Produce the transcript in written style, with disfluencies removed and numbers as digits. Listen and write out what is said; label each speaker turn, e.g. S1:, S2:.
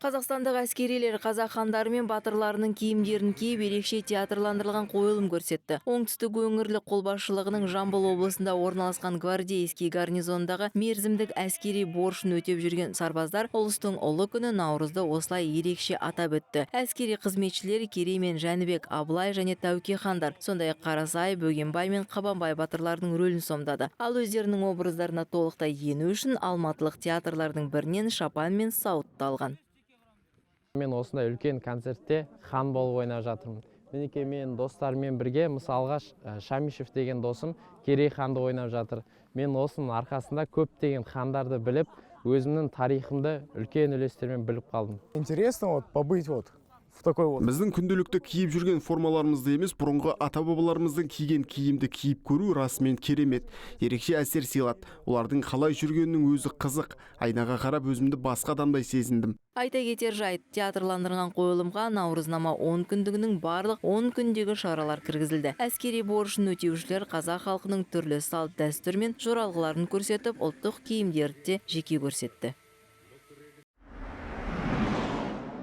S1: Қазақстандық әскерилер қазақ хандары мен батырларының киімдерін киіп, ерекше театрландырылған қойылым көрсетті. Оңтүстік өңірлік қолбасшылығының Жамбыл облысында орналасқан Гвардейский гарнизондағы мерзімдік әскери борышын өтеп жүрген сарбаздар ұлыстың ұлы күні Наурызды осылай ерекше атап өтті. Әскери қызметшілер Керей мен Жәнібек, Абылай және Тәуке хандар, сондай-ақ Қарасай, Бөгенбай мен Қабанбай батырлардың рөлін сомдады. Ал өздерінің образдарына толықтай ену үшін алматылық театрлардың бірінен шапан мен сауытты алған.
S2: Мен осындай үлкен концертте хан болып ойнап жатырмын. Мінекей, мен достарыммен бірге, мысалға, Шамишев деген досым Керей ханды ойнап жатыр. Мен осының арқасында көптеген хандарды біліп, өзімнің тарихымды үлкен үлестермен біліп қалдым.
S3: Интересно вот побыть вот в такой вот
S4: Біздің күнделікті киіп жүрген формаларымызды емес, бұрынғы ата бабаларымыздың киген киімді киіп көру расымен керемет, ерекше әсер сыйлады. Олардың қалай жүргенінің өзі қызық. Айнаға қарап, өзімді басқа адамдай сезіндім.
S1: Айта кетер жайт, театрландырылған қойылымға наурызнама 10 күндігінің барлық 10 күндегі шаралар кіргізілді. Әскери борышын өтеушілер қазақ халқының түрлі салт дәстүр мен жоралғыларын көрсетіп, ұлттық киімдерді де жеке көрсетті.